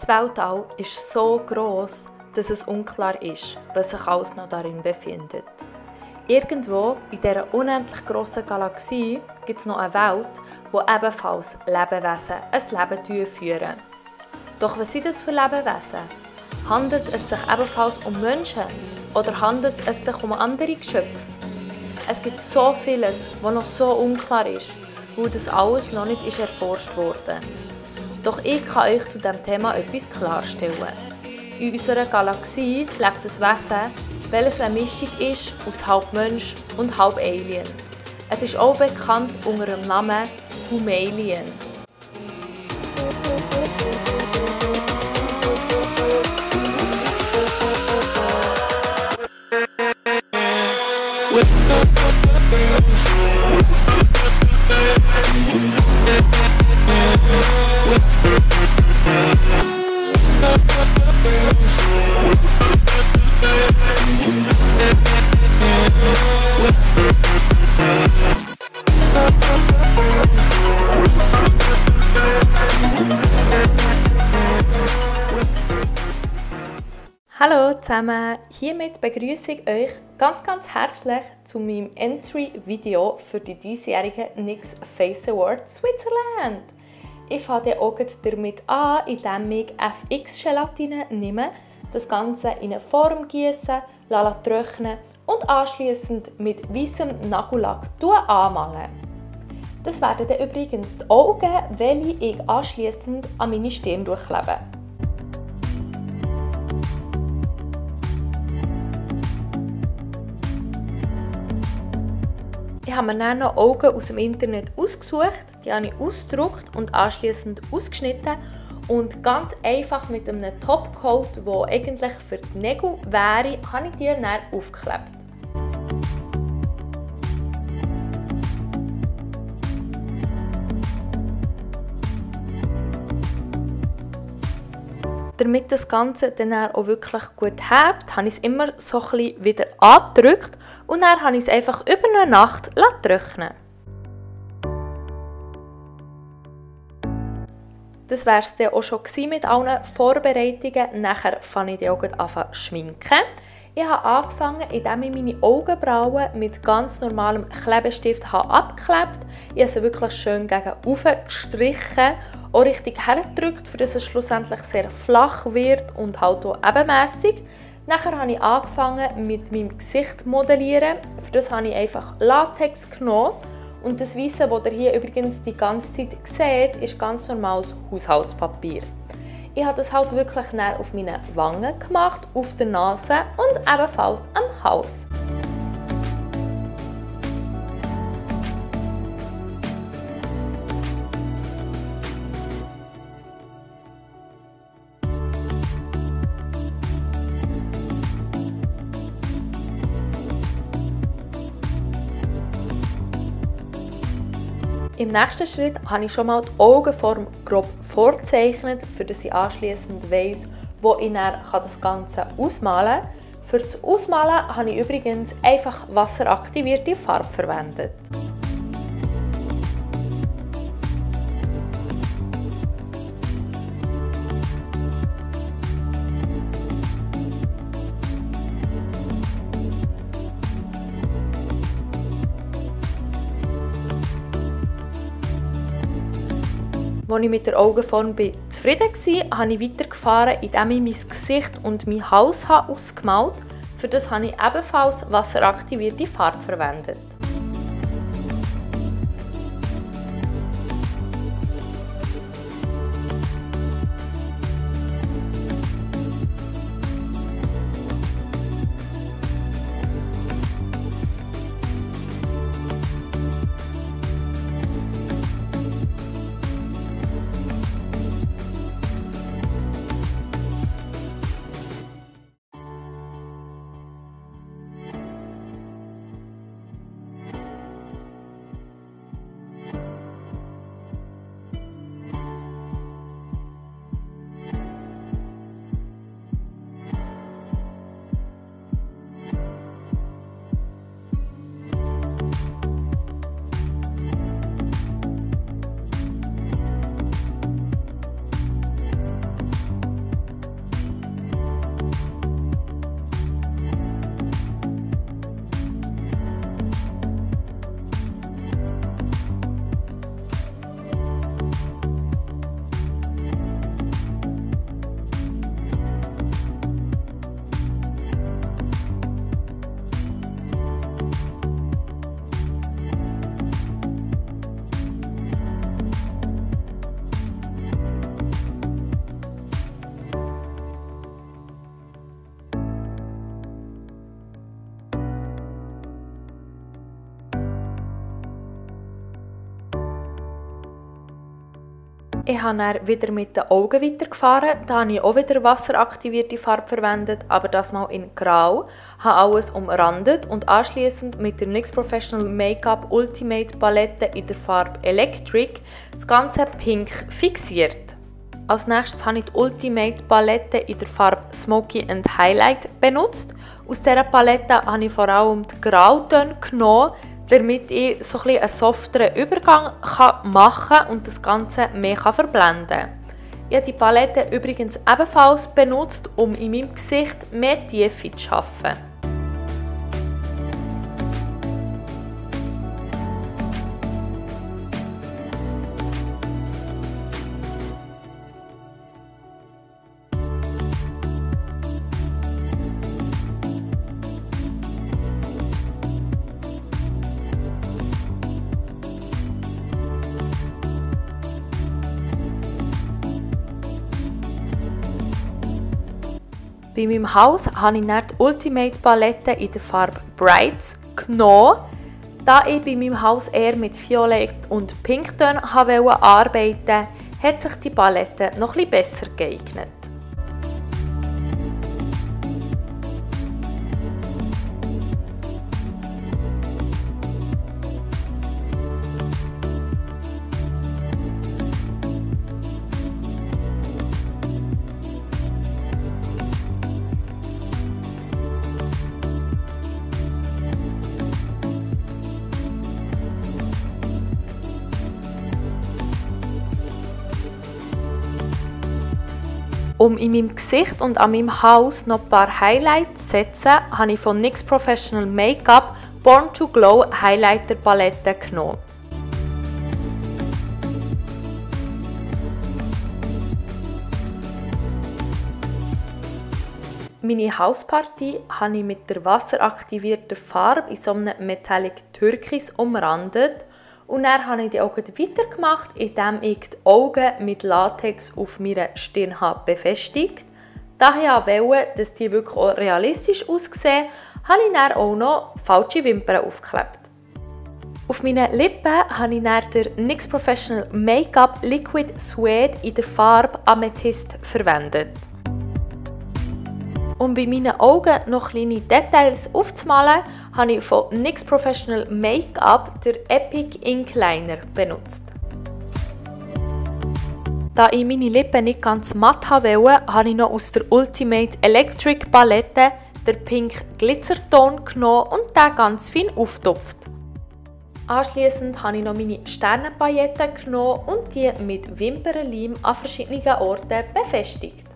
Das Weltall ist so gross, dass es unklar ist, was sich alles noch darin befindet. Irgendwo in dieser unendlich grossen Galaxie gibt es noch eine Welt, wo ebenfalls Lebewesen ein Leben führen. Doch was sind das für Lebewesen? Handelt es sich ebenfalls um Menschen oder handelt es sich um andere Geschöpfe? Es gibt so vieles, was noch so unklar ist, weil das alles noch nicht erforscht wurde. Doch ich kann euch zu diesem Thema etwas klarstellen. In unserer Galaxie lebt ein Wesen, welches eine Mischung ist aus halb Mensch und halb Alien. Es ist auch bekannt unter dem Namen Humalien. Hallo zusammen, hiermit begrüße ich euch ganz herzlich zu meinem Entry-Video für die diesjährige NYX Face Award Switzerland. Ich fange auch damit an, indem ich FX-Gelatine nehme, das Ganze in eine Form gieße, trocknen und anschliessend mit weißem Nagellack anmalen. Das werden dann übrigens die Augen, welche ich anschliessend an meine Stirn klebe. Ich habe mir dann noch Augen aus dem Internet ausgesucht, die habe ich ausgedruckt und anschliessend ausgeschnitten und ganz einfach mit einem Topcoat, der eigentlich für die Nägel wäre, habe ich die dann aufgeklebt. Damit das Ganze dann auch wirklich gut hebt, habe ich es immer so ein bisschen wieder angedrückt und dann habe ich es einfach über eine Nacht trocknen. Das wäre es dann auch schon mit allen Vorbereitungen. Nachher fange ich dann auch an zu schminken. Ich habe angefangen, indem ich meine Augenbrauen mit ganz normalem Klebestift abgeklebt habe. Ich habe sie wirklich schön gegen oben gestrichen, auch richtig hergedrückt, damit es schlussendlich sehr flach wird und halt auch ebenmässig. Nachher habe ich angefangen mit meinem Gesicht zu modellieren. Für das habe ich einfach Latex genommen. Und das Weiße, das ihr hier übrigens die ganze Zeit seht, ist ganz normales Haushaltspapier. Ich habe das halt wirklich auf meine Wangen gemacht, auf der Nase und ebenfalls am Hals. Im nächsten Schritt habe ich schon mal die Augenform grob vorzeichnet, für dass ich anschliessend weiss, wo ich dann das Ganze ausmalen kann. Für das Ausmalen habe ich übrigens einfach wasseraktivierte Farbe verwendet. Als ich mit der Augenform zufrieden war, habe ich weitergefahren, indem ich mein Gesicht und meinen Hals ausgemalt habe. Für das habe ich ebenfalls wasseraktivierte Farbe verwendet. Ich habe dann wieder mit den Augen weitergefahren. Da habe ich auch wieder wasseraktivierte Farbe verwendet, aber das mal in Grau. Ich habe alles umrandet und anschliessend mit der NYX Professional Make-up Ultimate Palette in der Farbe Electric das Ganze pink fixiert. Als nächstes habe ich die Ultimate Palette in der Farbe Smoky and Highlight benutzt. Aus dieser Palette habe ich vor allem die Grautöne genommen, damit ich so einen softeren Übergang machen kann und das Ganze mehr verblenden kann. Ich habe die Palette übrigens ebenfalls benutzt, um in meinem Gesicht mehr Tiefe zu schaffen. Bei meinem Haus habe ich dann die Ultimate Palette in der Farbe Brights genommen. Da ich bei meinem Haus eher mit Violett und Pinktönen arbeiten wollte, hat sich die Palette noch etwas besser geeignet. Um in meinem Gesicht und an meinem Haus noch ein paar Highlights zu setzen, habe ich von NYX Professional Make-up Born to Glow Highlighter Palette genommen. Meine Hausparty habe ich mit der wasseraktivierten Farbe in so einem Metallic Türkis umrandet. Und dann habe ich die Augen weitergemacht, indem ich die Augen mit Latex auf meiner Stirn befestigt. Da ich wollte, dass die wirklich auch realistisch aussehen, habe ich dann auch noch falsche Wimpern aufgeklebt. Auf meinen Lippen habe ich dann den NYX Professional Make-up Liquid Suede in der Farbe Amethyst verwendet. Um bei meinen Augen noch kleine Details aufzumalen, habe ich von NYX Professional Make-up den Epic Ink Liner benutzt. Da ich meine Lippen nicht ganz matt wollte, habe ich noch aus der Ultimate Electric Palette den Pink Glitzerton genommen und den ganz fein aufgetupft. Anschliessend habe ich noch meine Sternenpailletten genommen und die mit Wimpernleim an verschiedenen Orten befestigt.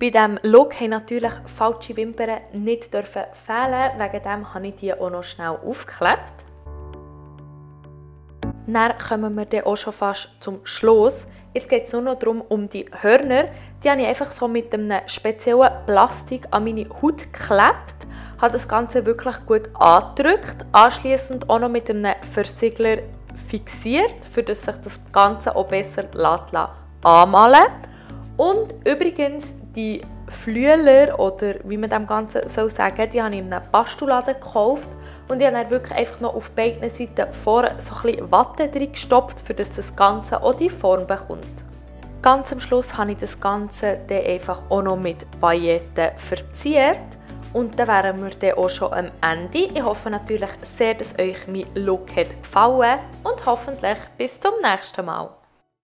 Bei diesem Look haben natürlich falsche Wimpern nicht fehlen, wegen dem habe ich die auch noch schnell aufgeklebt. Dann kommen wir dann auch schon fast zum Schluss. Jetzt geht es nur noch darum, um die Hörner. Die habe ich einfach so mit einem speziellen Plastik an meine Haut geklebt. Habe das Ganze wirklich gut angedrückt. Anschliessend auch noch mit einem Versiegler fixiert, für dass sich das Ganze auch besser anmalen lässt. Und übrigens, die Flüeler, oder wie man dem Ganzen sagen soll, die habe ich in einem Bastelladen gekauft. Und ich habe dann wirklich einfach noch auf beiden Seiten vorne so ein bisschen Watte drin gestopft, für dass das Ganze auch die Form bekommt. Ganz am Schluss habe ich das Ganze dann einfach auch noch mit Pailletten verziert. Und dann wären wir dann auch schon am Ende. Ich hoffe natürlich sehr, dass euch mein Look hat gefallen und hoffentlich bis zum nächsten Mal.